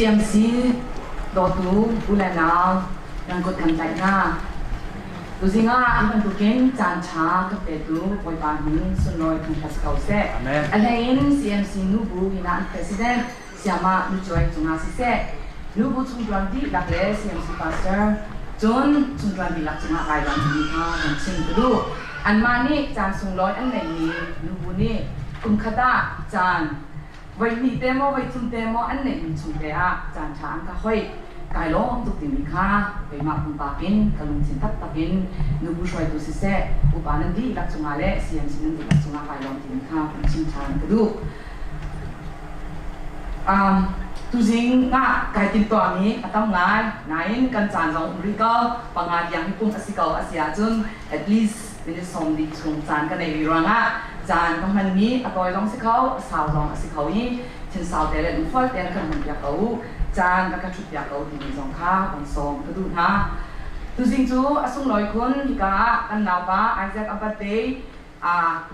CMC dawtu u le nau nan kut kan tlaih hna. Tuzing ah an bantukin caan ṭha ka petu Bawipa min sunlawi thangṭhat si ko seh. Amen. A hlei in CMC nubu hinah an president Siama Nucuai cungah siseh, nubu chungṭuan dihlak le CMC pastor cun chungṭuan dihlak cungah kai lawm timi kha kan chim ka duh. Anmah nih caan sunglawi an neihmi nubu nih kum khat ah caan voihnih te maw voithum te maw an neihmi chung te ah caan ṭha an ka hoih. Kai lawm tuk timi kha keimah pumpak in ka lungthin taktak in nubu hruaitu siseh, upa nan dihlak cungah le CMC nan dihlak cungah kai lawm timi kha kan chim ṭhan ka duh. Tuzing ah kai timhtuahmi a tam ngai. Nain kan caan zong um rih ko. Panga tiang hi pumh a si ko a si ahcun at least minute 40 chung caan ka nei rih ruangah caan ka hmanmi a tawi zong si kho, a sau zong a si kho i thinsau te le lungfual tein kan hman piak ko u. Caan rak ka ṭhut piak ko timi zong kha kan sawm ka duh hna. Tuzing cu a sunglawi khun hika ah kan naupa Isaac a birthday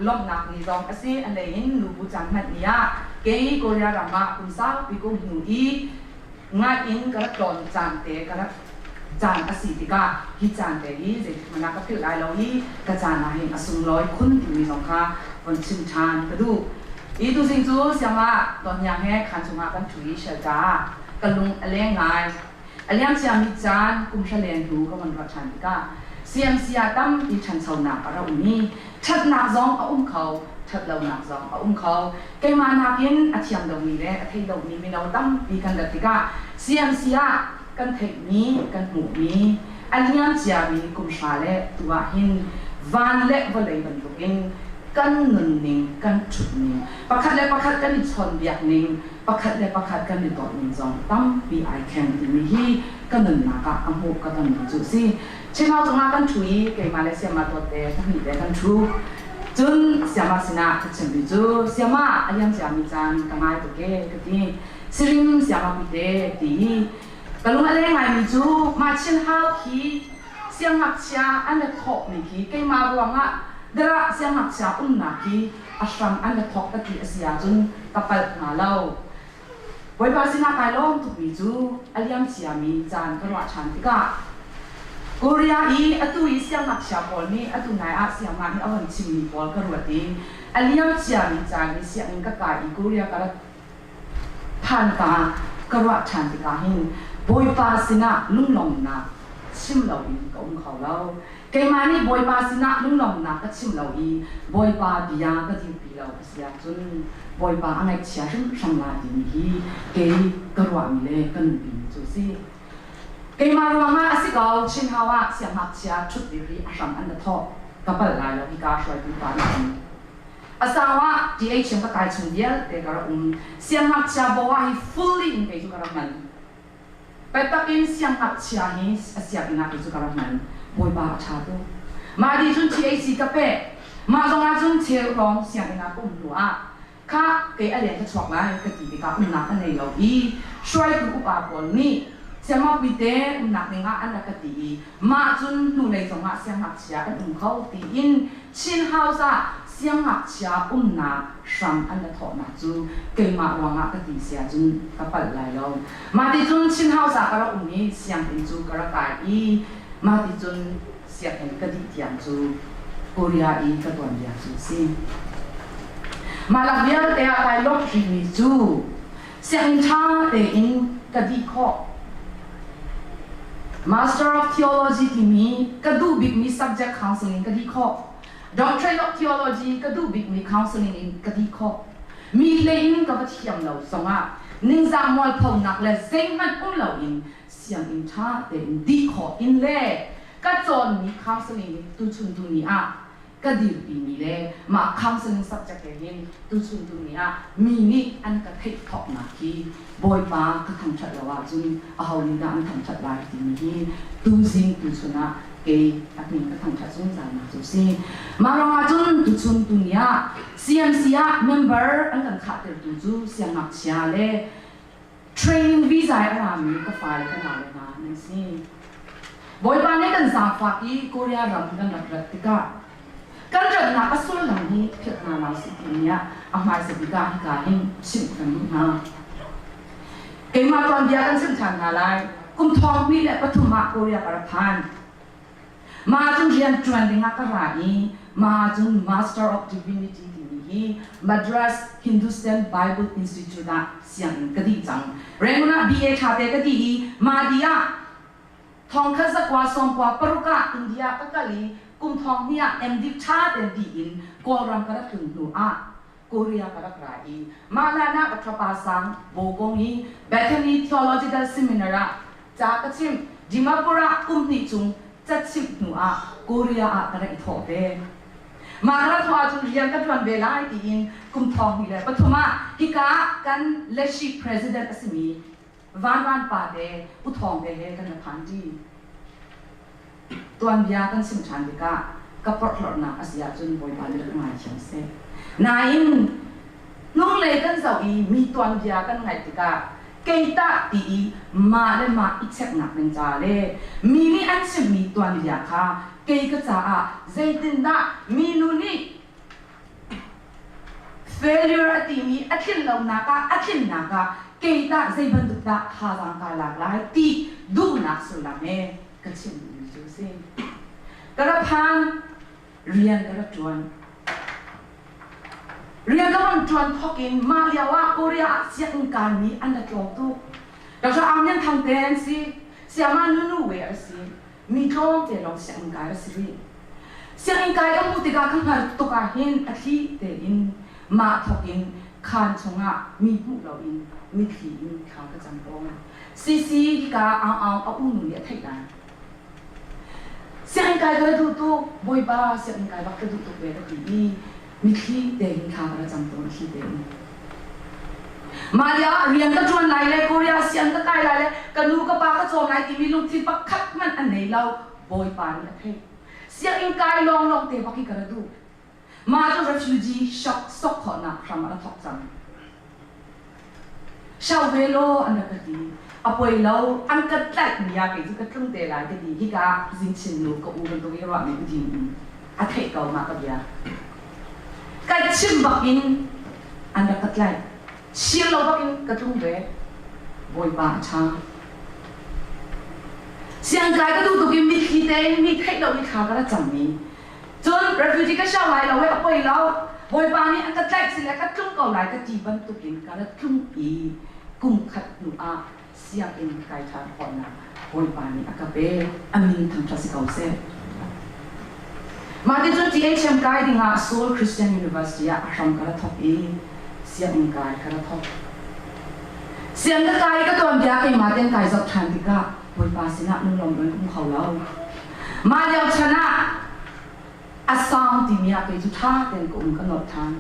lawmhnak ni zong a si. A hlei in nubu caan hmanh ni ah kei Korea ram ah kum saupi kum hnu i ngai in ka rak tlawn caan te ka rak caan a si tikah hi caan te hi zeitik hmanh ah ka philh lai lo i ka caan ah hin a sunglawi khun timi zong kha von chim ṭhan ka duh. I tuzing cu siangah Tonhniang he khaan chungah kan ṭhu i shelter ah ka lung a leng ngai. A liamciami caan kum hra leng hnu ka von ruah ṭhan tikah CMC ah tampi ṭhanchonak a ra um i ṭhatnak zong a um kho, ṭhatlonak zong a um kho. Keimah nakin a thiam lomi le a thei lomi mino tampi kan rat tikah CMC ah kan theihmi, kan hmuhmi, a liamciami kum hra le tu ah hin van le vawlei bantukin kan nunning, kan ṭhutning, pakhat le pakhat kan i chawnbiak ning, pakhat le pakhat kan i dawtning zong tampi ai thleng timi hi ka nunnak ah ka hmuh ka tonmi cu a si. Chinau cungah kan ṭhu i keimah le Siama dawt te pahnih te kan ṭhu. Cun Siama sinah ka chimmi cu Siama a liam ciami caan ka ngai tuk e ka ti. Sirim Siama puite ti i ka lung a leng ngaimi cu mah Chinhau khi siangngakchia an ra thawkmi khi keimah ruangah darah siangngakchia umnak khi a hram an ra thawk ka ti a si ahcun ka palh hnga lo. Bawipa sinah kai lawm tukmi cu a liam ciami caan ka ruah ṭhan tikah Korea i atu i siangngakchia pawl nih atu nai ah siangngah nih a von chimmi pawl ka ruat i a liam ciami caan i sianginn ka kai i Korea ka rat phan ka ka ruah ṭhan tikah hin Bawipa sinah lunglawmhnak chim loin ka um kho lo. Keimah nih Bawipa sinah lunglawmhnak ka chim lo i Bawipa bia ka dirpi lo a si ahcun Bawipa a ngaihchia hrimhrim lai timi hi kei ka ruahmi le ka nunpimi cu a si. Keimah ruangah a si ko Chinhau ah siangngakchia ṭhutdir hi a hram an ra thawh. Ka palh lai lo hika hruaitu pa nih cun. A sau ah TH ka kai chung vialte ka rak um. Siangngakchia bo ah hi fully in kei cu ka rak hman. Biatak in siangngakchia hi a sianginn ah kei cu ka rak hman. Bawipa a ṭha tuk. Mah dih cun TAC ka peh. Mah zong ah cun cheu lawng sianginn ah ka um hnu ah kha kei a leng ka chuak lai ka ti tikah umnak a nei lo i hruaitu upa pawl nih siangngakpui te umnak ding ah an rak ka ti i mah cun hnulei zongah siangngakchia an um kho tiin Chin House ah siangngakchia umnak hram an ra thawhnak cu keimah ruangah ka ti si ahcun ka palh lai lo. Mah ti cun Chin House ah ka rak um i sianginn cu ka rak kai i mah ti cun sianginn ka dih tiang cu Korea i ka tuanbia cu a si. Mah lak vialte ah kai lawmh rihmi cu sianginn ṭha tein ka dih khawh. Master of Theology timi ka duh bikmi subject counseling ka dih khawh. Doctorate of Theology ka duh bikmi counseling in ka dih khawh. Mi hlei in ka va thiam lo zongah ningzah mualphonak le zeihmanh um loin sianginn ṭha tein dih khawh in le ka cawnmi counseling tuchun tuni ah ka dirpimi le mah counseling subject he hin tuchun tuni ah mi nih an ka theih thawknak hi Bawipa ka thangṭhat lo ahcun aho nih dah an thangṭhat lai timi hi tuzing tuchun ah kei a min ka thangṭhat zungzalnak cu si. Mah ruangah cun tuchun tuni ah CMC ah member an kan khahtertu cu siangngakchia le training visa i a rami ka fale ka nau le hna nan si. Bawipa nih kan zaangfak i Korea ram kan rak rat tikah kan ratnak a sullam hi philh hna lo sih timi ah a hmaisa bik ah hika hin chimh kan duh hna. Keimah tuanbia kan chim ṭhan hna lai. Kum thong hnih le pathum ah Korea ka rak phan. Mah cun rian ṭuan dingah ka ra i mah cun Master of Divinity timi hi Madras Hindustan Bible Institute ah sianginn ka dih cang. Rangoon ah BA ṭha te ka dih i mah dih ah thongkhat zakua sawmkua paruk ah India ka kal i kum thong hnih ah MD ṭha tein dih in Kawlram ka rak tlun hnu ah Korea ka rak ra i mah hlan ah ka ṭhapa sang Bogong i Bethany Theological Seminar ah ca ka chimh. Dimapur ah kum hnih chung ca chimh hnu ah Korea ah ka rak i thawh ve. Mah ka rak thawh ahcun rian ka ṭuan ve lai tiin kum thong hnih le pathum ah hika ah kan Leshi president a simi Van Van pa te U Thawng te he kan ra phan ṭi. Tuanbia kan chim ṭhan tikah ka porhlawtnak a si ahcun Bawipa nih rak ngaithiam seh. Nain hnunglei kan zoh i mi tuanbia kan ngaih tikah kei tah ti i mah le mah i cheknak ding ca le mi nih an chimmi tuanbia kha kei ka caah zeitindah minu nih Failure a timi a tlin lonak ah a tlinnak ah kei tah zei bantuk dah thazaang kaa lak lai ti duhnak sullam he ka chim duhmi cu a si. Ka ra phan, rian ka ra ṭuan. Rian ka von ṭuan thawk in mah lio ah Korea ah sianginn kaimi an ra tlawm tuk. Dr. Aung Nyan Thang te an si, Siama Nunu we a si. Mi tlawmte lawng sianginn kai a si rih. Sianginn kai ka hmuh tikah ka hngal tuk ah hin a thli tein mah thawk in khaan chungah mi hmuh loin mitthli in thla ka cam tawn. Sisi hika Aung Aung a unu nih a theih lai. Sianginn kai ka ra duh tuk, Bawipa sianginn kai bak ka duh tuk ve ka ti i mitthli tein thla ka ra cam tawn a thli tein. Mah lio ah rian ka ṭuan lai le Korea siang ka kai lai le ka nu ka pa ka cawm lai timi lungthin pakhat hmanh an nei lo. Bawipa nih a theih. Sianginn kai lawnglawng te bak hi ka ra duh. Mah cu refugee shock sok khawhnak hram a ra thawk cang. Shau ve law an rak ka ti. A poi lo, an ka tlaih mi ah kei cu ka tlung te lai ka ti. Hika zingchin nu ka u bantuk i ruahmi ka din in a theih ko mah ka bia. Ka chim bak in an rak ka tlaih. Chir lo bak in ka tlung ve. Bawipa a ṭha. Siangkai ka duh tuk i mitthli tein mi theih lo i thla ka ra cangmi. Cun refugee ka siang lai lo i a poi lo. Bawipa nih an ka tlaih sile ka tlung ko lai ka ti bantukin ka ra tlung i kum khat hnu ah sianginn kai ṭhan khawhnak Bawipa nih a ka pek. A min thangṭhat si ko seh. Mah ti cun THM kai dingah Seoul Christian University ah a hram ka ra thawk i sianginn kai ka ra thawk. Siang ka kai i ka tuanbia keimah tein kai zoh ṭhan tikah Bawipa sinah lunglawm in um kho lo. Mah lio chan ah a sang timi ah kei cu ṭha tein ka um ka nolh ṭhan.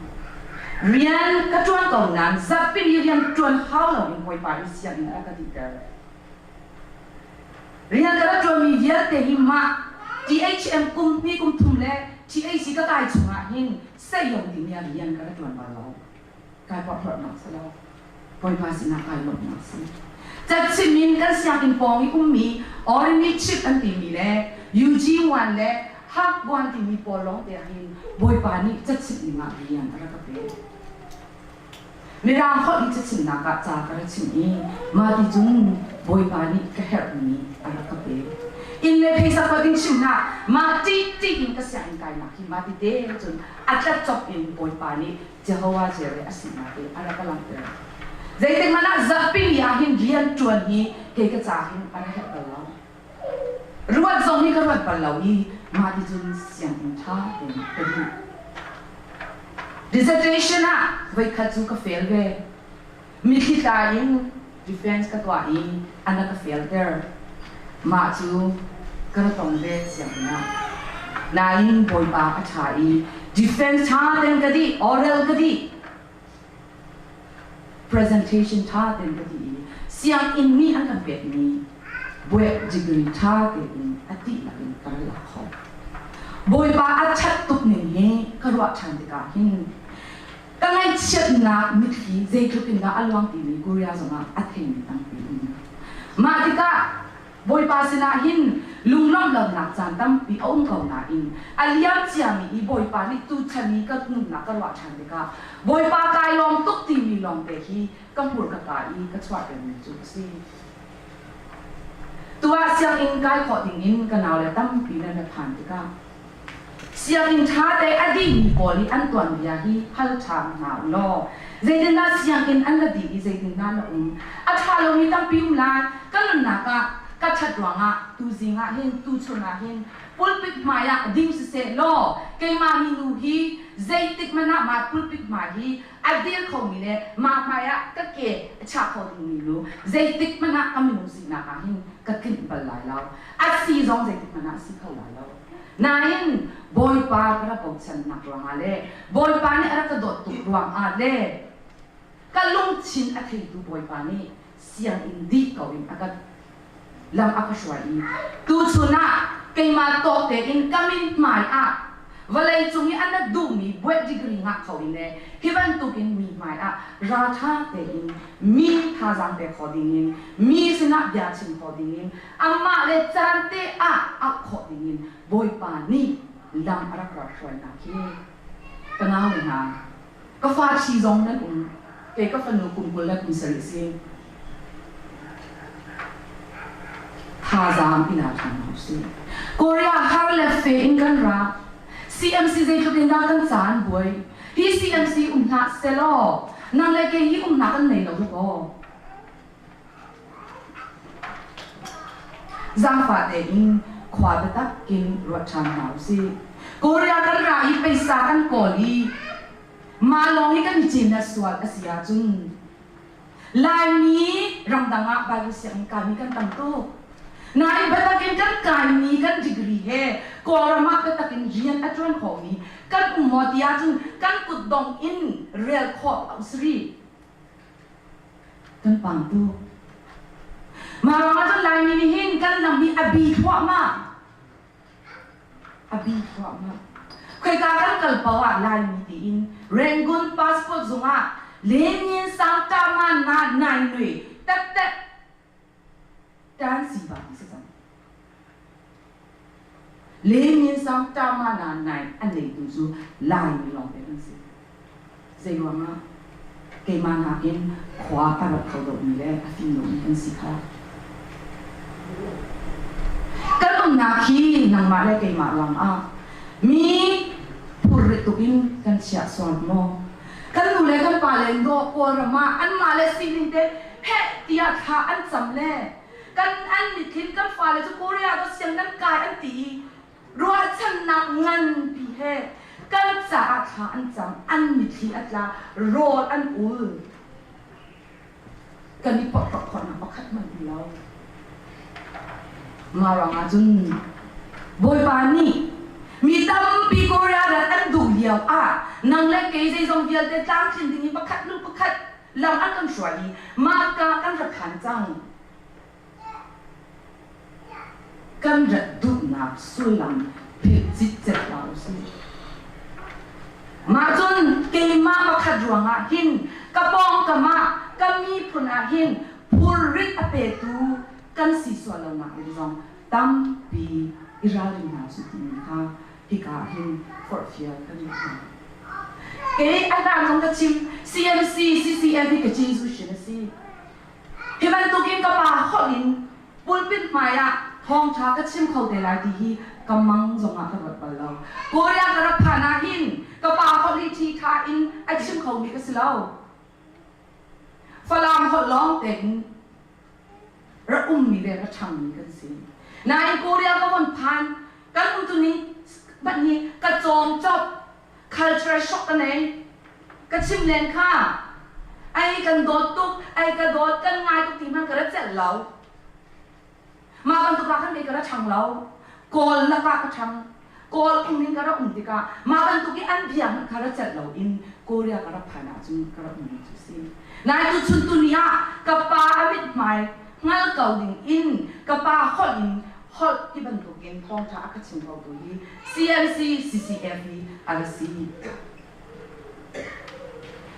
Rian ka ṭuan ko nain zarhpini rian ṭuan hau loin Bawipa in sianginn a rak ka dihter. Rian ka rak ṭuanmi vialte hi mah THM kum hnih kum thum le TAC ka kai chungah hin seiyong timi ah rian ka rak ṭuan bal lo. Kai porhlawtnak si lo. Bawipa sinah kai lawmhnak si. Cachim in kan sianginn pawng i ummi Orimi Chip an timi le UG1 le Hakguan timi pawl lawng te ah hin Bawipa nih cachimh ning ah rian a rak ka pek. Mirang holh i cachimhnak ah ca ka ra chim i mah ti cun Bawipa nih ka herhmi a rak ka pek. Inn le pheisa kuat in chim hlah, mah ṭih ṭih in ka sianginn kainak hi mah ti te cun a tlatcop in Bawipa nih Jehovah Jireh a sinak hi a rak ka langhter. Zeitik hmanh ah zarhpi ni ah hin rian ṭuan hi kei ka ca hin a ra herh bal lo. Ruat zong hi ka ruat bal lo i mah ti cun sianginn ṭha tein ka dih. Dissertation ah voikhat cu ka fail ve. Mitthli tla in defense ka tuah i an a ka failter. Mah cu ka ra tong ve sianginn ah. Nain Bawipa a ṭha i defense ṭha tein ka dih, oral ka dih. Presentation ṭha tein ka dih i sianginn nih an kan pekmi buek degree ṭha tein a dihlak in ka ra lak khawh. Bawipa a ṭhat tuk ning hi ka ruah ṭhan tikah hin Ka ngaihchiatnak mitthli zeitluk in dah a luang timi Korea zongah a theimi tampi um. Mah tikah Bawipa sinah hin Lunglawmh lonak caan tampi a um ko nain a liam ciami i Bawipa nih tuchan i ka nunnak ka ruah ṭhan tikah Bawipa kai lawm tuk timi lawngte hi ka hmur ka kaa i ka chuah pengmi cu a si. Tuah sianginn kai khawh dingin ka naule tampi nan ra phan tikah sianginn ṭhate a dihmi pawl i an tuanbia hi hal ṭhan hna u law zeitindah sianginn an ra dih i zeitindah na um a ṭha lomi tampi um lai. Ka nunnak ah ka ṭhat ruangah tuzing ah hin tuchun ah hin pulpit hmai ah ding siseh law keimah minu hi zeitik hmanh ah mah pulpit hmai hi a dir khomi le mah hmai ah ka ke a chah kho dingmi lu zeitik hmanh ah ka minung sinak ah hin ka tlinh bal lai lo. A si zong zeitik hmanh ah a si kho lai lo. Nain Bawipa ka rak bochannak ruangah le Bawipa nih a rak ka dawt tuk ruangah le ka lungthin a theitu Bawipa nih sianginn dih ko in a ka lam a ka hruai i tuchun ah keimah tawk tein ka min hmai ah vawlei cung i an rak duhmi buet degree ngah kho in le hi bantukin mi hmai ah ralṭha tein mi thazaang pek kho dingin mi sinah bia chim kho dingin amah le caan te ah auh khawh dingin Bawipa nih lam a rak rak hruainak hi ka nau le hna ka fa ṭhi zong nan um kei ka fanu kum 20 le kum 7 si thazaang i la ṭhan hna usih. Korea har le fe in kan ra. CMC zeitluk in dah kan caan buai. Hi CMC um hlah selaw nang le kei hi umnak kan nei lo dakaw. Zaangfah tein khua biatak in ruat ṭhan hna usih. Korea kan ra i peisa kan kawl i mah lawng hi kan i cin le sual a si ahcun Laimi ramdang ah Bible sianginn kaimi kan tam tuk. Nain biatak in kan kaimi kan degree he Kawlram ah biatak in rian a ṭuan khawhmi kan um maw ti ahcun kan kutdong in rel khawh a si rih. Kan pang tuk. Mah ruangah cun Laimi nih hin kan lam hi a bi thluahmah. A bi thluahmah. Khoika kan kal paoh ah Laimi tiin Rangoon passport zungah Lenin sang ṭa na nai nui tettet tan si ba ti si cang. Lenin sang ṭa ma na nai a neitu cu Laimi lawng te kan si. Zei ruangah keimah nakin khua a rat kho deuhmi le a fim lomi kan si kha. Kan umnak hi nangmah le keimah ruangah mi phurrit tuk in kan chiah sual maw? Kan nu le kan pa le dawh Kawlram ah anmah le sining te heh tiah thla an cam le kan an mitthli kan fale cu Korea do siang nan kai an ti i ruahchannak nganpi he kan caah thla an cam an mitthli a tla rawl an ul kan i porhlawt khawhnak pakhat hmanh um lo mah ruangah cun Bawipa nih mi tampi Korea rat an duh lio ah nang le kei zeizong vialte tlamtlin ding in pakhat hnu pakhat lam an kan hruai i mah ka kan rak phan cang Kan rat duhnak sullam philh citcet hlah usih. Mah cun keimah pakhat ruangah hin ka pawngkam ah ka miphun ah hin phurrit a petu kan si sual lonak ding zong tampi i ralring hna usih timi kha hika ah hin forhfial kan duh hna. Kei a hlan zong ka chim CMC CCF hi ka Jesuh shin a si. Hi bantukin ka pa holh in pulpit hmaiah thawngṭha ka chim kho te lai ti hi ka mang zongah ka ruat bal lo. Korea ka rak phan ah hin ka pa holh hi ṭhiṭha in a chim khomi ka si lo. Falam holh lawng tein rak ummi le ra ṭhangmi kan si. Nain Korea ka von phan, kan umtuning hmanh hi ka cawm cop cultural shock ka nei. Ka chim len kha ai kan dawt tuk, ai ka dawt, kan ngai tuk ti hmanh ka ra celh lo. Mah bantuk ah khan kei ka ra ṭhang lo. Kawl lakah ka ṭhang. Kawl um in ka ra um tikah mah bantuk i an bia hmanh kha ra celh lo in Korea ka rak phan ahcun ka rak um cu si. Nai tuchun tuni ah ka pa a mithmai hngal ko ding in ka pa holh in holh ti bantukin thawngṭha a ka chim khotu hi CMC CCF hi a ra si.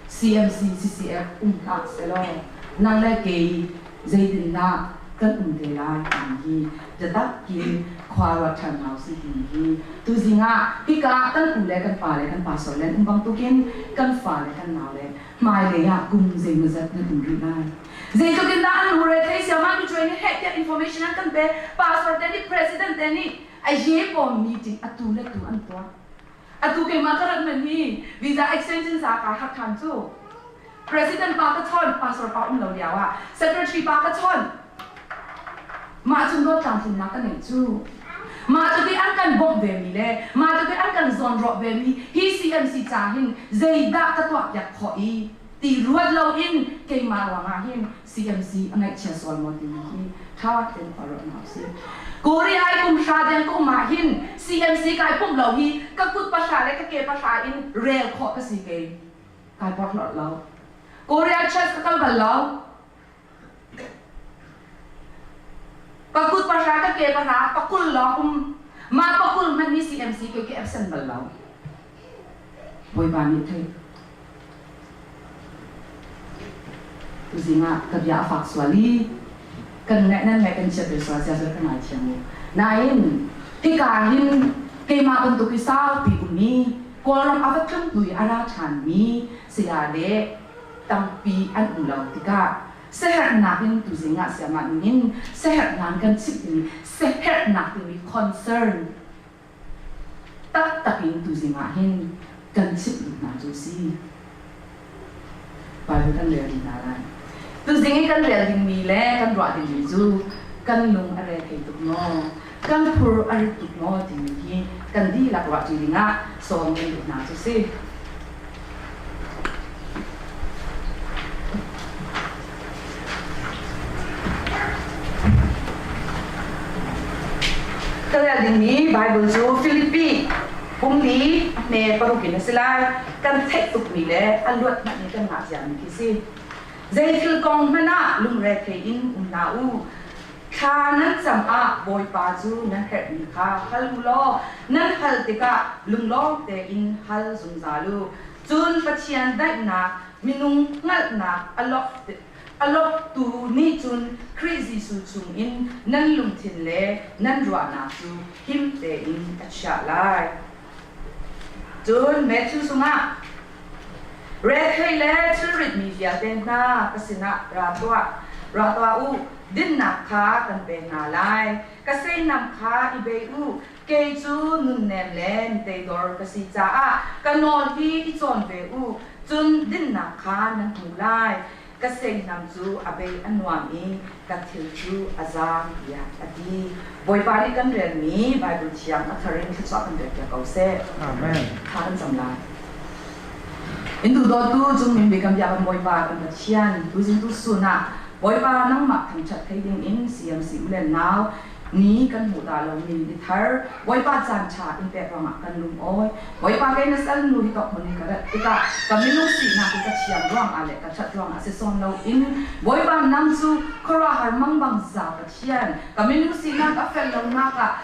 CMC CCF um hlah selaw nang le kei zeitindah Kan um te lai timi hi biatak in khua ruat ṭhan hna usih timi hi tuzing ah hika ah kan u le kan pa le kan pastor le an um bantukin kan fa le kan nau le hmailei ah kum zeimawzat nan um rih lai. Zeitluk in dah an lungre thei siamah micuai nih heh tiah information an kan pe pastor te nih president te nih a ye pawm meeting atu le tu an tuah. Atu keimah ka rat man hi visa extension sa ka hak ṭhan cu. President pa ka chawn, pastor pa um lo lio ah secretary pa ka chawn. Mah cun dawt tlamtlinnak ka neih cu. Mah cu ti an kan bawmh ve mi le mah cu ti an kan zawnruah ve mi hi CMC ca hin zeidah ka tuah piak khawh i ti ruat loin keimah ruangah hin CMC a ngaihchia sual maw timi hi ṭha tein khua ruah hna usih. Korea i kum hra deng ka um ah hin CMC kai pumh lo hi ka kut pahra le ka ke pahra in rel khawh ka si kei. Kai porhlawt lo. Korea church ka kal bal lo. Ka kut pahra ka ke pahra pakul lawng um mah pakul hmanh hi CMC ke ke absent bal lo. Bawipa nih thei. Tuzing ah ka bia a fak sual i kan ngaih nan ngaih kan chiat ve sual sia ka ngaithiam u. Nain hika hin keimah bantuk hi saupi um i Kawlram a va tlung hnu i a ra ṭhanmi saya le tampi an um lo tikah siaherhnak in tuzing ah siamah ningin siaherhnak kan chimh timi siaherhnak timi concern taktak in tuzing ah hin kan chimh duh hna cu si. Bible kan rel ding hna lai. Tuzing i kan rel dingmi le kan ruah dingmi cu kan lung a re thei tuk maw, kan phur a rit tuk maw timi hi kan dihlak ruah ṭi dingah sawm kan duh hna cu si. Ka rel dingmi Bible cu Filipi pumli a hme paruk in a si lai. Kan theih tukmi le a luat hmanh in kan ngah ciami khi si. Zei thil kong hmanh ah lungre thei in um hlah u. Thla nan cam ah Bawipa cu nan herhmi kha hal u law nan hal tikah lunglawm tein hal zungzal u. Cun Pathian daihnak minung hngalhnak a lawptu nih cun Khrih Jesuh chungin nan lungthin le nan ruahnak cu him tein a chiah lai. Cun Matthew chungah Rethei le thilritmi vialte hna ka sinah ra tuah, ra tuah u, dinnak kha kan pe hna lai. Ka seinam kha i bei u, kei cu nunnem le miteidor ka si caah ka nawl hi i cawn ve u, cun dinnak kha nan hmu lai. Ka seinam cu a bei a nuam i ka thil cu a zaang tiah a ti. Bawipa nih kan relmi Baibal Thiang a thar in thluachuah kan pekpiak ko seh. Amen. Thla kan cam lai. In duhdawtu cung in biakam biakam Bawipa kan Pathian tuzing tu sun ah Bawipa nangmah thangṭhat thei ding in CMC u le nau ni kan hmuh ta lomi ni thar Bawipa caan ṭha in pek ruangah kan lungawi. Bawipa kei na sal nu hi tok hmun hi ka rat tikah ka minung sinak hi ka thiam ruangah le ka ṭhat ruangah si sawn loin Bawipa nang cu khuaruahhar mangbang za Pathian ka minung sinak a fel lonak ah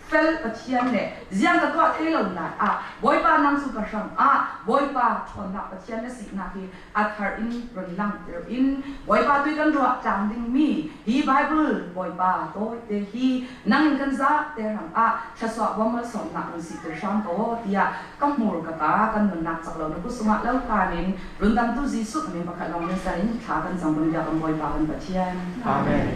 fel Pathian le ziang ka tuah thei lonak ah Bawipa nang cu ka hram ah Bawipa ṭhawnnak Pathian na sinak hi a thar in run langhter in Bawipa tui kan ruah tlang dingmi hi Bible Bawipa tawite hi nang in kan zah te ram ah thlasuah bawm sawmnak run si ter hram ko tiah ka hmur ka ka kan nunnak cak lo na kusungah lo hlan in rundamtu Jesuh min pakhat lawng in sal in thla kan cang kan biak kan Bawipa kan Pathian. Amen.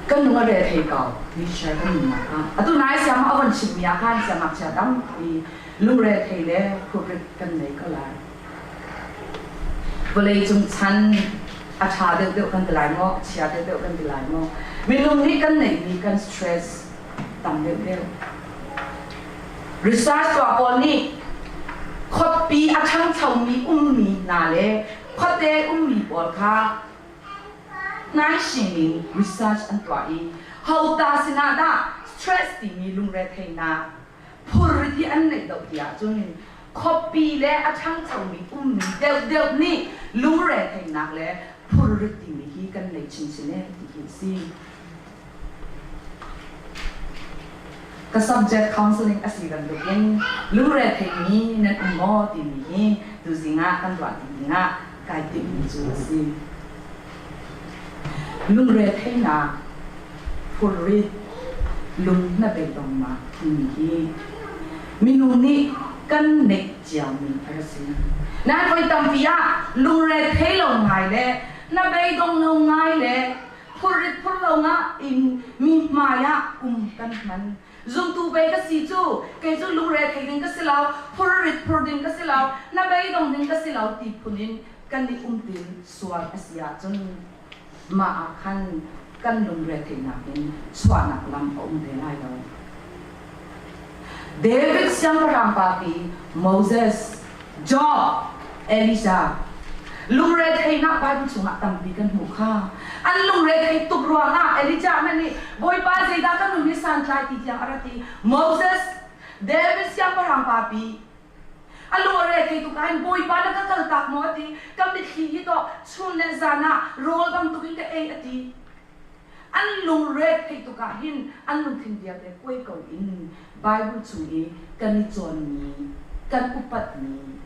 Kan lung a re thei ko mi share kan nunnak ah atu nai siam a von chimmi ah khan siangngakchia tampi lungre thei le phurrit kan nei ko lai. Vawlei cung chan a ṭha deuhdeuh kan ti lai maw, a chia deuhdeuh kan ti lai maw? Minung nih kan neihmi kan stress tam deuhdeuh. Research tuah pawl nih khuapi a ṭhangchomi ummi hna le khuate ummi pawl kha Naising in research an tuah i hota sinah dah stress timi lungretheihnak phurrit hi an neih deuh ti ahcun khuapi le a ṭhangchomi ummi deuhdeuh nih lungretheihnak le phurrit timi hi kan nei chinchin ee ti hi a si. Ka subject counseling a si bantukin lungretheimi nan um maw timi hi tuzing ah kan ruah ti dingah Kai timhmi cu a si. Lungretheihnak, phurrit, lung hnabeidongnak timi hi minung nih kan neih ciomi a rak si. Nain voi tampi ah lungrethei lo ngai le hnabeidong lo ngai le phurrit phur lo ngah in mi hmai ah um kan hman. Zumtu pei ka si cu, kei cu lungrethei ding ka si lo, phurrit phur ding ka si lo, hnabeidong ding ka si lo ti phun in kan i umtin sual a si ahcun mah ah khan kan lungretheihnak in chuahnak lam a um te lai lo. David siangpahrang papi Moses, Job, Elijah lungretheihnak Bible chungah tampi kan hmuh kha. An lungretheih tuk ruangah Elijah hmanh nih Bawipa zeidah ka nun hi santlai ti tiang a rat i Moses, David siangpahrang papi A lung a re thei tuk ahhin Bawipa na ka kaltak maw a ti. Ka mitthli hi tawh chun le zan ah rawl bantukin ka ei a ti. An lungre theih tuk ahhin an lungthin vialte kuai ko in Bible chung i kan i cawnmi, kan upatmi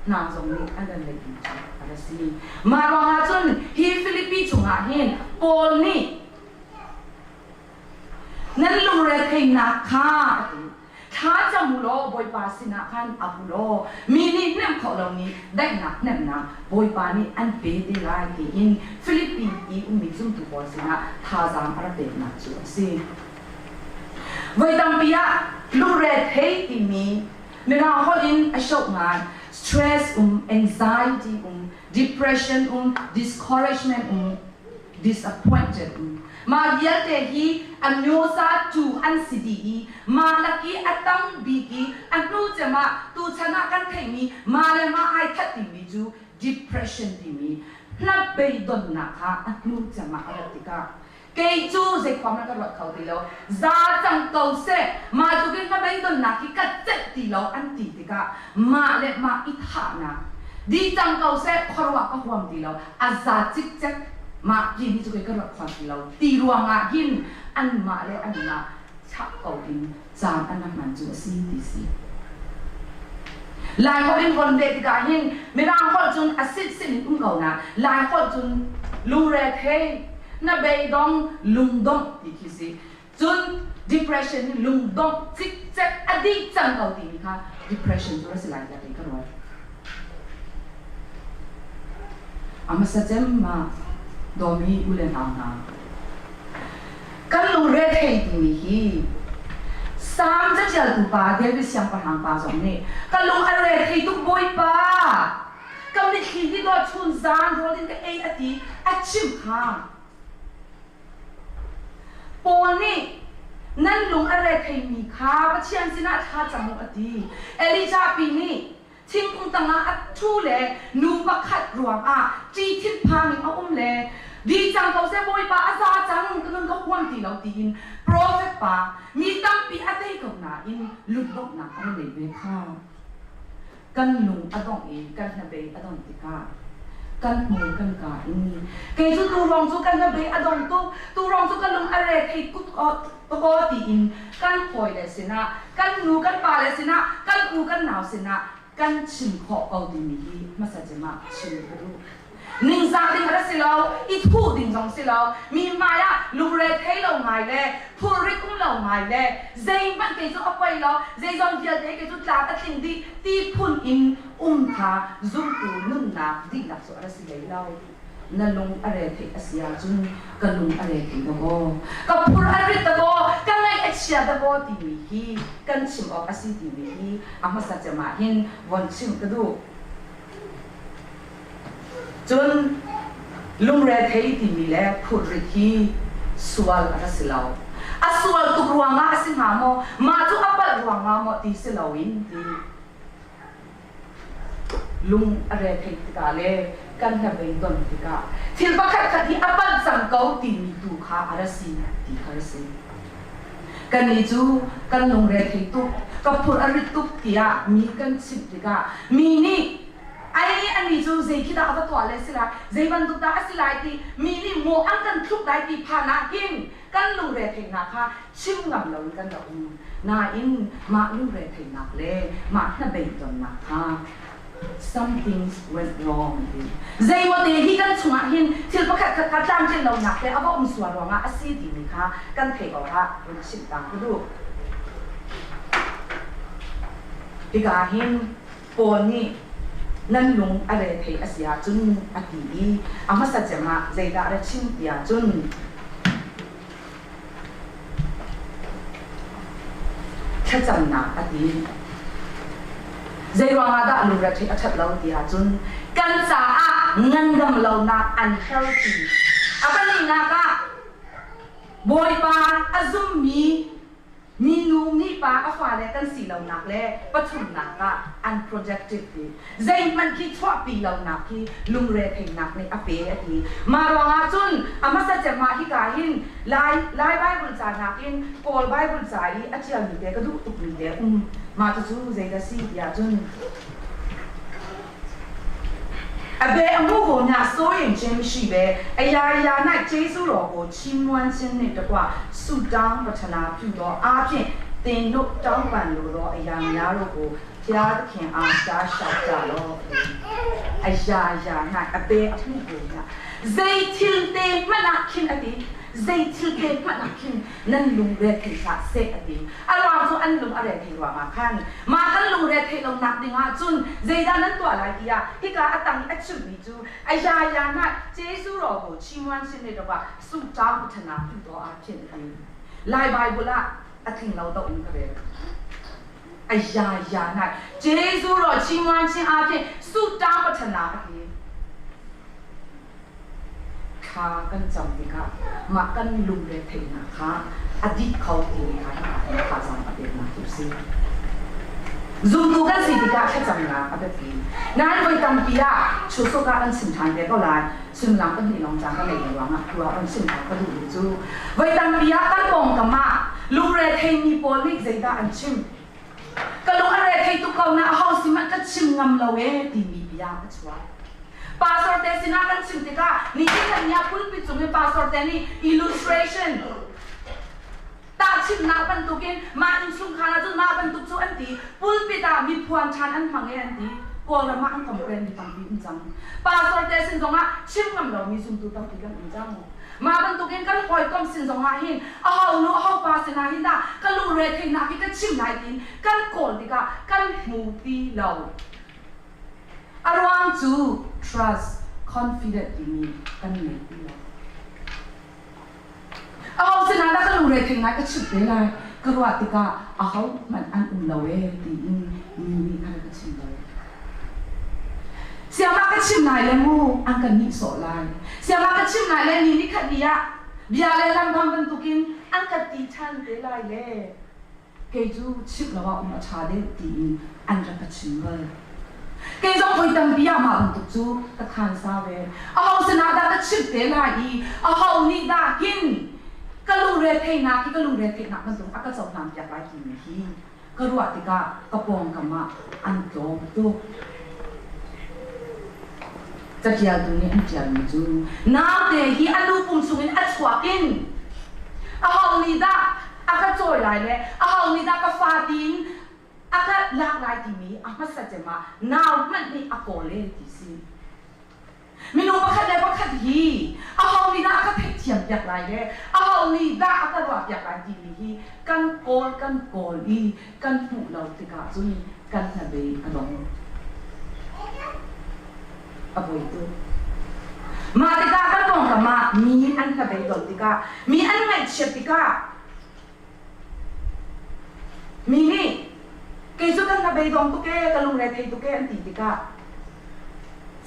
hna zong nih an kan leihmi cu a ra si. Mah ruangah cun hi Filipi chungah hin Paul nih Nan lungretheihnak kha a ti. Thla cam u law Bawipa sinah khan ap u law mi nih hnemh khawh lomi daihnak hnemhnak Bawipa nih an pe te lai tiin Filipi i ummi zumtu pawl sinah thazaang a rak peknak cu a si. Voi tampi ah lungrethei timi Mirang holh in a shoh ngai stress um, anxiety um, depression um, discouragement um, disappointed um. Mah vialte hi a myosa tu an si dih i mah lak i a tam bik i a hnu cem ah tuchan ah kan theihmi mah le mah ai that timi cu depression timi hnabeidonnak kha a hnu cem ah a rat tikah kei cu zeikhuam na ka ruat kho ti lo za cang ko seh mah tlukin hnabeidonnak hi ka celh ti lo an ti tikah mah le mah i thahnak dih cang ko seh khuaruah ka huam ti lo a za cikcek mah ti hi cu kei ka ruat kho ti lo ti ruangah hin anmah le anmah chah ko in caan an rak hman cu a si ti si. Lai holh in von leh tikah hin Mirang holh cun a sit sin in um ko na Lai holh cun lungre thei na beidong lungdongh ti khi si. Cun depression hi lungdongh cikcek a dih cang ko timi kha depression cu a si lai tiah kei ka ruat. A hmasa cem ah dawmi u le nau hna, kan lungre thei timi hi Salm caṭialtu pa David siangpahrang pa zong nih ka lung a re thei tuk Bawipa ka mitthli hi dawt chun zan rawl in ka ei a ti a chimh kha Paul nih nan lung a retheimi kha Pathian sinah thla cam u a ti. Elijah pi nih thingkung tangah a ṭhu le nu pakhat ruangah ṭi thinphang in a um le dih cang ko seh Bawipa a za cang ka nun ka huam ti lo tiin profet pa mi tampi a tei ko nain lungdonghnak a ra ngei ve kha. Kan lung a dongh i kan hnabei a dongh tikah kan hmur kan ka in kei cu tu rong cu kan hnabei a dong tuk tu rong cu ka lung a re thei kut aw tiin kan hawile sinah kan nu kan pale sinah kan u kan nau sinah kan chim khawh ko timi hi hmasa cem ah chim ka duh. Ningzah ding a ra si lo, i thuh ding zong si lo, mi hmai ah lungre thei lo ngai le phurrit um lo ngai le zeihmanh kei cu a poi lo, zeizong vialte kei cu tlak a tling dih ti phun in um kha zumtu nunnak dihlak cu a ra si hlei lo. Na lung a re theih a si ahcun ka lung a re thei dakaw, ka phur a rit dakaw, ka ngaih a chia dakaw timi hi kan chim awk a si timi hi a hmasa cem ah hin von chimh ka duh. Cun lungrethei timi le phurrit hi sual a ra si lo. A sual tuk ruangah a si hnga maw? Mah cu a palh ruangah maw ti si loin ti lung a retheih tikah le kan hnabei don tikah thil pakhat khat hi a palh cang ko timi tu kha a ra si ti kha a si. Kannih cu kan lungrethei tuk, ka phur a rit tuk tiah mi kan chimh tikah mi nih ai ani cu zei khi dah a va tuah le si lai, zei bantuk dah a si lai ti mi nih maw an kan thluk lai ti phan ah hin kan lungretheihnak kha chim ngam loin kan rak um. Nain mah lungretheihnak le mah hnabei tonnak kha Something went wrong ti. Zeimaw te hi kan chungah hin thil pakhat khat kha tlamtlin lonak te a va um sual ruangah a si timi kha kan theih awkah run chimh ta ka duh. Hika hin Paul nih nan lung a re thei a si ahcun a ti i a hmasa cem ah zeidah ra chim ti ahcun thlacamnak a ti. Zeiruangah dah lungretheih a ṭhat lo ti ahcun kan caah ngandam lonak an herti. A pahnihnak ah Bawipa a zummi Minu mipa a fale kan si lonak le pathumnak ah unprotected ti zeihmanh khi chuahpi lonak khi lungre theihnak nih a pe a ti. Mah ruangah cun a hmasa cem ah hika hin Lai Lai Bible ca nakin Kawl Bible ca i a ṭialmi te ka duh tukmi te um. Mah cucu zeidah si tiah cun အဘယ်အမှုကိုမျှစိုးရိမ်ခြင်းမရှိဘဲအရာရာ၌ကျေးဇူးတော်ကိုချီးမွမ်းခြင်းနှင့်တကွဆုတောင်းပတနာပြုသောအားဖြင့်သင်တို့တောင်းပန်လိုသောအရာများတို့ကိုဘုရားသခင်အားရှားလျှောက်ကြလော့အရာရာ၌အဘယ်အမှုကိုမျှ zei thil te hmanh ah khin a ti zei thil te hmanh ah khin nan lungre thei hlah seh a ti. A ruang cu an lung a re thei ruangah khan mah kan lungre theih lonak ding ah cun zeidah nan tuah lai tiah hika a tang i a chimmi cu a ya na Jesu ro ko chimuan sin le dawah sungṭang pathana tu to ah khin a ti. Lai Bible ah a tling lo do in ka rel. A ya ya na Jesu ro chimuan chin ah khin sungṭang pathana a ti. Thla kan cam tikah mah kan lungre theihnak kha a dih kho timi kha thazaang a peknak cu a si. Zumtu kan si tikah thlacamnak a biapi. Nain voi tampi ah chusuk ah kan chim ṭhan te ko lai. Sullam kan hnih lawng caan ka neih lo ruangah tu ah kan chim ta ka duhmi cu voi tampi ah kan pawngkam ah lungre theimi pawl nih zeidah an chim? Ka lung a re thei tuk ko na aho sin ka chim ngam lo ee timi bia a chuak. Pastor te sinah kan chim tikah nihin kan nia pulpit cung i pastor te nih illustration tahchimnak bantukin mah innchungkhar ah cun mah bantuk cu an ti pulpit ah mi phuan ṭhan an hmang e an ti. Kawlram ah an complain mi tampi um cang. Pastor te sin zongah chim ngam lomi zumtu tampi kan um cang. Mah bantukin kan hawikom sin zongah hin aho nu aho pa sinah hin dah ka lungre theihnak hi ka chim lai tiin kan kawl tikah kan hmu ti lo. A ruang cu trust, confident timi kan ngei ti lo. Aho sinah dah ka lungre theih ngai ka chimh te lai ka ruah tikah aho hmanh an um lo ee tiin mi nih khan ka chim lo. Siangah ka chim lai le mu an kan nihsawh lai. Siangah ka chim lai le ni nikhat ni ah bia le lam bang bantukin an ka ti ṭhan te lai le kei cu chimh lo ah um a ṭha deuh tiin an rak ka chim bal. Kei zong voi tampi ah mah bantuk cu ka khan sa ve. Aho sinah dah ka chimh te lai i aho nih dah hin ka lungre theihnak hi ka lungre theihnak bantuk a ka cohlan piak lai timi hi ka ruah tikah ka pawngkam ah an tlawm tuk. Caṭialtu nih an ṭialmi cu naute hi a nu pum chungin a chuak in aho nih dah a ka cawi lai le aho nih dah ka fa tiin a ka lak lai timi a hmasa cem ah nau hmanh nih a kawl e ti si. Minung pakhat le pakhat hi aho nih dah a ka theihthiam piak lai le aho nih dah a ka ruah piak lai timi hi kan kawl kan kawl i kan hmuh lo tikah cun kan hnabei a dong. A poi tuk. Mah tikah kan pawngkam ah mi an hnabei don tikah, mi an ngaihchiat tikah mi nih kei cu kan hnabei dong tuk ee, ka lungre thei tuk ee an ti tikah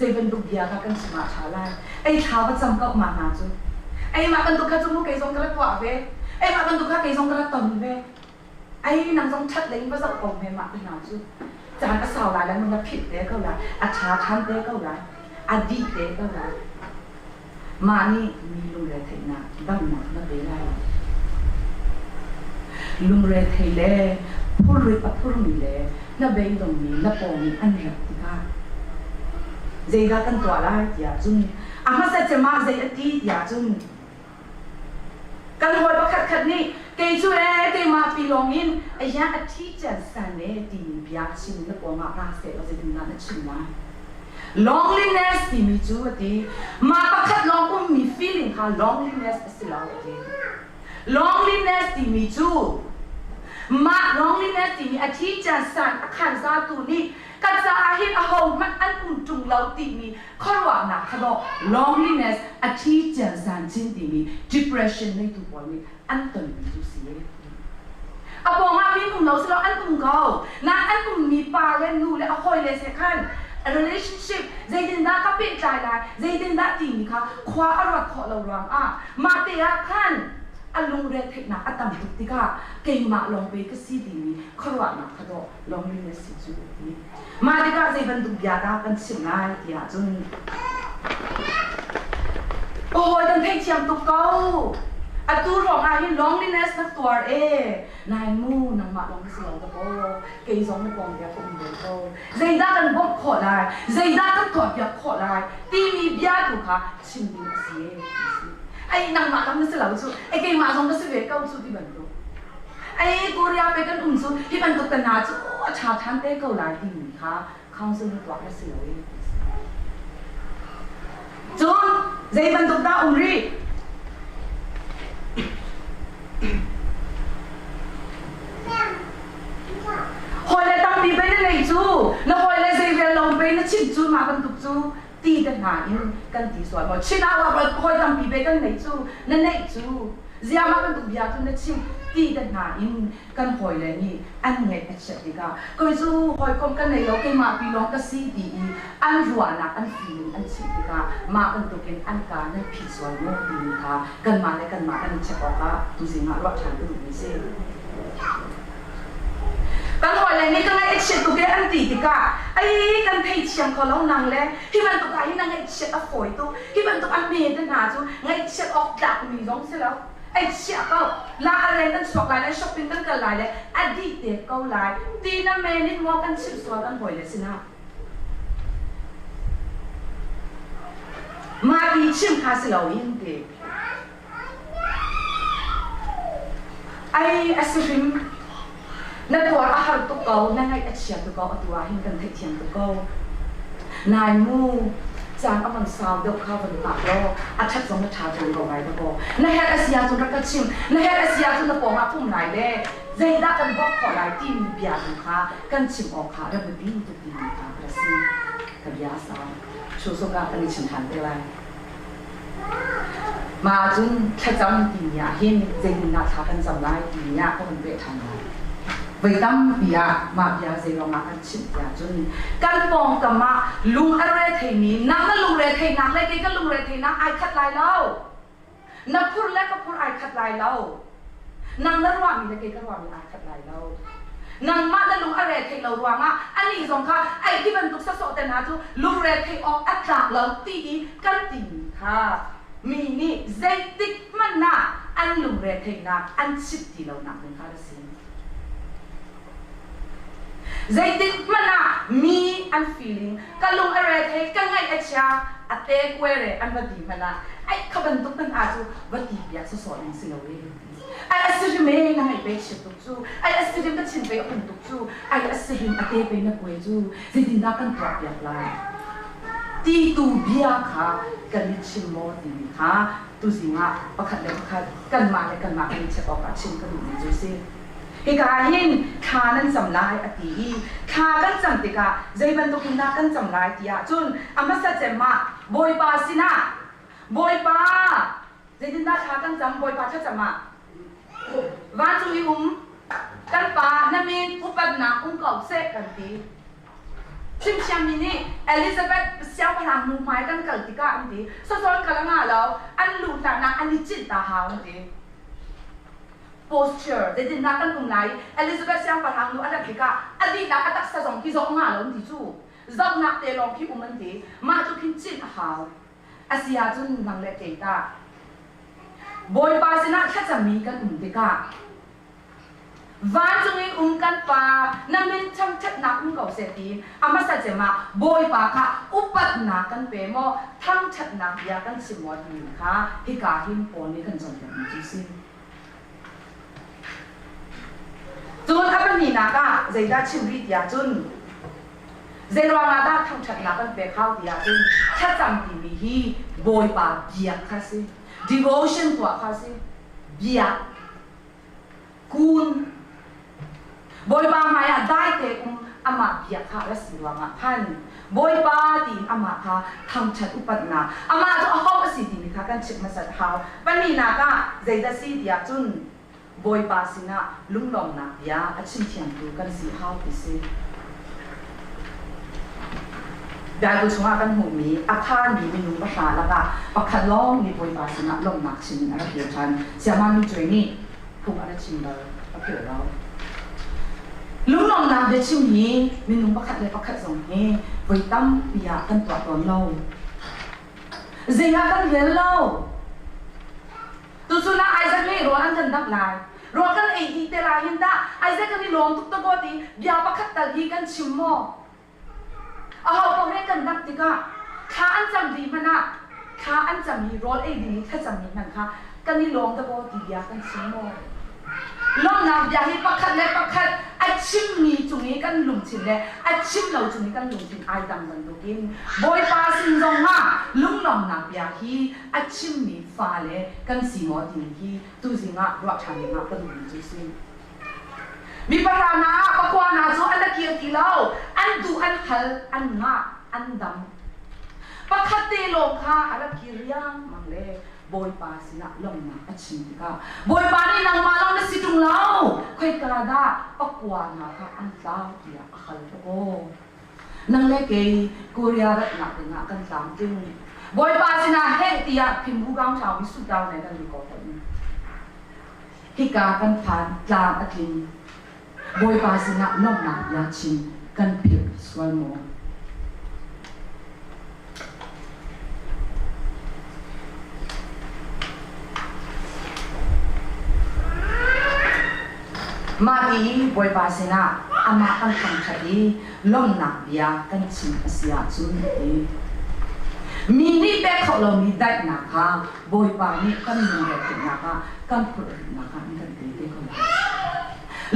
zei bantuk bia kha kan chim ah ṭha lai. Ei thla va cam ko mah hna cu. Ei mah bantuk kha cu mu kei zong ka rak tuah ve. Ei mah bantuk kha kei zong ka rak ton ve. Ei nang zong ṭhat lei in va zoh ko hme mah te hna cu. Caan a sau lai le nung na philh te ko lai. A ṭha ṭhan te ko lai. A dih te ko lai. Mah nih mi lungretheihnak damnak na pe lai lo. Lungrethei le phurrit a phurmi le hnabeidongmi na pawng i an rat tikah zeidah kan tuah lai tiah cun a hmasa cem ah zei a ti tiah cun kan hawi pakhatkhat nih Kei cu ee keimah pi lawng in aya a thi cian san e timi bia chim na pawngah ra seh law zeitindah na chim lai? Loneliness timi cu a ti. Mah pakhat lawng ummi feeling kha loneliness a si lo a ti. Loneliness timi cu mah loneliness timi a thi cian san a khan zatu nih ka caah hin ahohmanh an um ṭung lo timi khuaruahnak kha dawh loneliness a thi cian san chin timi depression neitu pawl nih an tonmi cu si. A pawngah mi um lo silo an um ko. Na an ummi pa le nu le a hawi le se khan relationship zeitindah ka pehtlai lai zeitindah timi kha khua a ruat khawh lo ruangah mah te ah khan a lungre theihnak a tam tuk tikah keimah lawng pe ka si timi khuaruahnak kha dawh loneliness si cu ti. Mah tikah zei bantuk bia dah kan chim lai tiah cun ka hawi kan theithiam tuk ko. Atu ruang ah hin loneliness na tuar e. Nai mu nangmah lawng na si lo da kaw kei zong na pawng bia ka um ve ko. Zeidah kan bawmh khawh lai? Zeidah kan tuah piak khawh lai? Timi bia tu kha chim ding a si e. Ai nangmah lawng na si lo cu. Ai keimah zong ka si ve ko cu ti bantuk. Ai Korea pe kan um cu hi bantuk te hna cu a ṭha ṭhan te ko lai timi kha council nih tuah na si lo i. Cun zei bantuk dah um rih? Hawi le tampi pei na nei cu, na hawi le zei rel lo pei na chimh cu mah bantuk cu ti te hna in kan ti sual maw? Chin ah hawi tampi pei kan nei cu, na neih cu Ziah mah bantuk bia cu na chim ti te hna in kan hawile nih an ngaih a chiat tikah kei cu hawikom ka nei lo keimah pi lawng ka si ti i an ruahnak an feeling an chimh tikah mah bantukin an ka nan phih sual maw timi kha kanmah le kanmah kan i check awkah tuzing ah ruah ṭhan ka duhmi si. Kan hawile nih ka ngaih a chiat tuk e an ti tikah ai kan theithiam kho lo nang le hi bantuk ah hin na ngaihchiat a fawi tuk hi bantuk a hme te hna cu ngaihchiat awk tlakmi zong si lo ai chiah ko la a ren kan chuak lai le shopping kan kal lai le a dih te ko lai ti na men in maw kan chimh sual kan hawile sinah mah ti chim kha si lo in ti Ai a si hrim. Na tuar a har tuk ko, na ngaih a chia tuk ko, atu ah hin kan theihthiam tuk ko. Nai mu, caan a van sau deuh kha van hngak law, a ṭhat zong na ṭha ṭhan ko lai dakaw. Na herh a si ahcun rak ka chim, na herh a si ahcun na pawng ah pum lai le zeidah kan bawmh khawh lai timi bia tu kha kan chim awk kha rak biapi tuk timi kha ka si. Ka bia a sau. Chusuk ah kan i chim ṭhan te lai. Mah ahcun thlacam timi ah hin zeitindah thla kan cam lai timi ah ka hun peh ṭhan lai. Voi tampi ah mah bia zeiruangah kan chimh ti ahcun kan pawngkam ah lung a re theimi nang na lungre theihnak le kei ka lungre theihnak ai khat lai lo. Na phur le ka phur ai khat lai lo. Nang na ruahmi le kei ka ruahmi ai khat lai lo. Nangmah na lung a re theih lo ruangah anih zong kha ei ti bantuk sawsawh te hna cu lungre theih awk a tlak lo ti i kan timi kha mi nih zeitik hmanh ah an lungre theihnak an chimh ti lonak ding kha a si. Zeitik hmanh ah mi an feeling ka lung a re thei ka ngaih a chia a te kuere an va ti hmanh ah ai kha bantuk hmanh ah cu va ti piak sawsawh ding si lo e. Ai a si hrim e na ngaih pe chiat tuk cu ai a si hrim ka chin pe a um tuk cu ai a si hrim a te pe na kuai cu zeitindah kan tuah piak lai ti tu bia kha kan i chim maw timi kha tuzing ah pakhat le pakhat kanmah le kanmah kan i check awk ah chim ka duhmi cu si. Hika ah hin thla nan cam lai a ti i thla kan cam tikah zei bantuk in dah kan cam lai ti ahcun a hmasa cem ah Bawipa sinah Bawipa zeitindah thla kan cam Bawipa thlacam ah vancung i um kan pa na min upatnak um ko seh kan ti. Chimthiammi nih Elizabeth siangpahrang nu hmai kan kal tikah an ti sasawn kal a ngah lo an luh hlanah an i cinh ta hau an ti. Posture zeitindah kan um lai Elizabeth siangpahrang nu a rat tikah a lihnak a taksa zong khi zong ngah lo an ti cu zohnak te lawng khi um an ti mah cu khin cinh a hau a si ahcun nang le kei tah Bawipa sinah thlacammi kan um tikah Vancung in um kan Pa, na min thangṭhatnak um ko seh tiin a hmasa cem ah Bawipa kha upatnak kan pe maw, thangṭhatnak bia kan chim maw timi kha hika hin Paul nih kan cawnpiakmi cu a si. Cun a pahnihnak ah zeidah chim rih tiah cun zeiruangah dah thangṭhatnak kan pek hau tiah cun thlacam timi hi Bawipa biak kha si. Devotion tuah kha si. Biak. Kun. Bawipa hmaiah dai te um amah biak kha a si ruangah khan Bawipa tiin amah kha thangṭhat upatnak amah cu aho a si timi kha kan chimh hmasat hau. Pahnihnak ah zeidah si tiah cun Bawipa sinah lunglawmhnak bia a chim thiamtu kan si hau ti si. Bible chungah kan hmuhmi a phanmi minung pahra lakah pakhat lawng nih Bawipa sinah lawmhnak chim in a rak kir ṭhan. Siamami Cuai nih phung a ra chim bal a philh lo. Lunglawmhnak biachim hi minung pakhat le pakhat zong hi voi tampi ah kan tuah tawn lo. Zei ah kan rel lo. Tuchun ah Isaac nih rawl an kan dangh lai. Rawl kan ei dih te lai hin tah Isaac kan i lawm tuk ta kaw ti bia pakhat tal hi kan chim maw? Aho paoh nih kan dangh tikah thla an cam dih hmanh ah thla an cam i rawl ei ding i thlacam mi hmanh kha kan i lawm ta kaw ti bia kan chim maw? Lawmhnak bia hi pakhat le pakhat a chimmi cung i kan lungthin le a chim lo cung i kan lungthin ai dang bantukin Bawipa sin zongah lunglawmhnak bia hi a chimmi fale kan si maw timi hi tuzing ah ruah ṭhan dingah ka duhmi cu si. Mi pahra hna pakua hna cu an a kir ti lo, an duh an hal, an ngah, an dam. Pakhat te lawng kha a rak kir riangmang le Bawipa sinah lawmhnak a chim tikah Bawipa nih nangmah lawng na si ṭung lo, khoika dah pakua hna kha an tlau tiah a hal aw. Nang le kei Korea ratnak dingah kan tlamtling. Bawipa sinah heh tiah phimbu gang ṭhau mi sutau ne kan ko hoi. Hika kan phan tlang a tling. Bawipa sinah lawmhnak bia chim kan philh sual maw? Mah ti Bawipa sinah amah kan thangṭhat i lawmhnak bia kan chim a si ahcun a ti. Mi nih pek khawh lomi daihnak kha Bawipa nih kan lungretheihnak ah kan phurhritnak ah an kan pe te ko lai.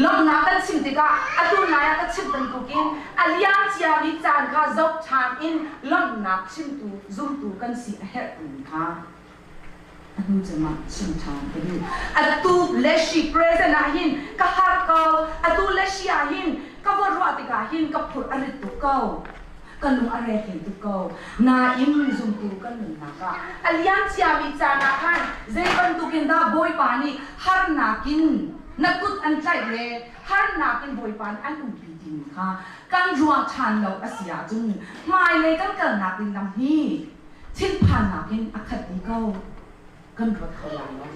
Lawmhnak kan chim tikah atu nai ah ka chimh bantukin a liam ciami caan kha zoh ṭhan in lawmhnak chimtu zumtu kan si a herh timi kha a hnu cem ah chim ṭhan ka duh. Atu le shi present ah hin ka har ko, atu le shi ah hin ka va ruah tikah hin ka phurh a rit tuk ko. Ka lung a re thei tuk ko. Nain zumtu kan nunnak ah a liam ciami caan ah khan zei bantukin dah Bawipa nih harnak in na kut an tlaih le harnak in Bawipa nih an umpi timi kha kan ruah ṭhan lo a si ahcun hmailei kan kalnak ding lam hi thinphannak in a khat dih ko. Kan ruat kho lai lo.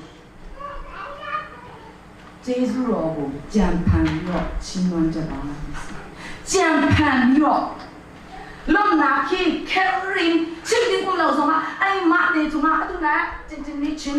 Jesuh ro bu jianphan ro chinwan jaba jianphan ro lomnak hi kherin chim ding um lo zongah ai mah te cungah atu na cincin nih chim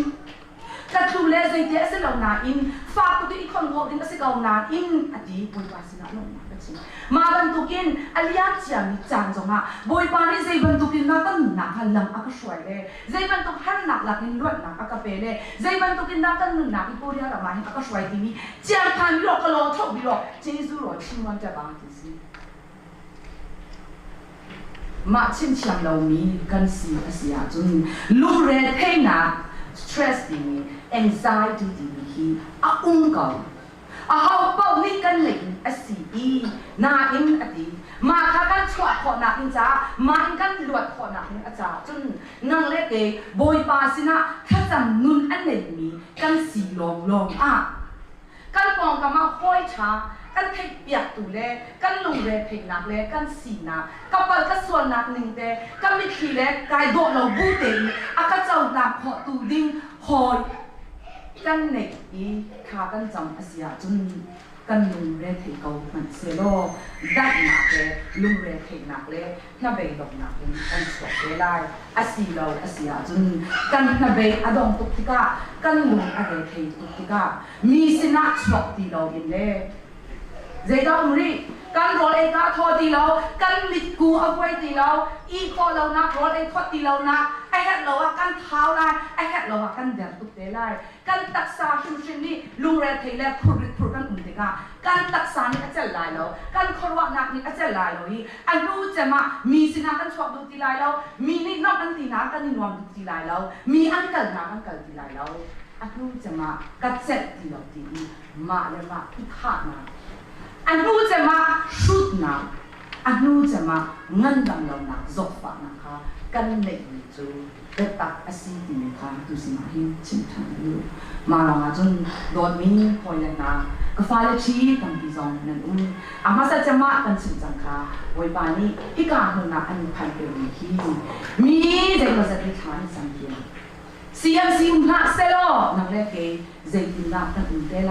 ka tlu le zeite a si lo nain fak tu i khon khawh ding a si ko nain a ti Bawipa sinah lawmhnak ka chim mah bantukin a liam ciami caan zongah Bawipa nih zei bantukin na kan nunnak kha lam a ka hruai le zei bantuk harnak lakin luatnak a ka pe le zei bantukin dah kan nunnak i Korea ram ah hin a ka hruai timi ciangphan bi ka law tho bi Jesuh ro chin wan ta ba ti si Mah chimthiam lomi kan si a si ahcun lungre theihnak stress timi anxiety timi hi a um ko. Aho paoh nih kan ngeih a si i nain a ti. Mah kha kan chuah khawhnak ding caah mah in kan luat khawhnak ding a caah cun nang le kei Bawipa sinah thlacam nun a neimi kan si lawnglawng ah kan pawngkam ah hawi ṭha kan theihpiaktu le kan lungre theihnak le kan sinak ka pal ka sualnak ning te ka mitthli le kai dawh lo bu tein a ka cohlang khawhtu ding hawi kan neih i thla kan cam a si ahcun kan lungre thei ko hmanh sehlaw daihnak le lungre theihnak le hnabei donghnak in kan chuak te lai. A si lo a si ahcun kan hnabei a dong tuk tikah kan lung a re thei tuk tikah mi sinah chuak ti loin le zeidah um rih kan rawl ei ka thaw ti lo kan mitku a vuai ti lo i khawh lonak rawl ei khawt ti lonak a herh lo ah kan thau lai a herh. celh lo ah kan der tuk te lai. Kan taksa hrimhrim nih lungre thei le phurrit phur kan um tikah kan taksa nih a celh lai lo, kan khuaruahnak nih a celh lai lo i a hnu cem ah mi sinah kan chuak duh ti lai lo, mi nih nuamh an ti nak kan i nuam duh ti lai lo, mi an kalnak kan kal ti lai lo. A hnu cem ah ka celh ti lo ti i mah le mah i thahnak, a hnu cem ah hrutnak, a hnu cem ah ngandam lonak zawtfahnak kha kan neihmi cu biatak a si timi kha tu sinah hin chim ṭhan u. Mah lawngah cun dawtmi hawile hna, ka fale ṭhi tampi zong nan um. A hmasa cem ah kan chimh cang kha Bawipa nih hika hmun ah an phanh pengmi hi mi zeimawzat nih thla an cam thiam. CMC um hlah selaw nang le kei zeitindah kan um te lai?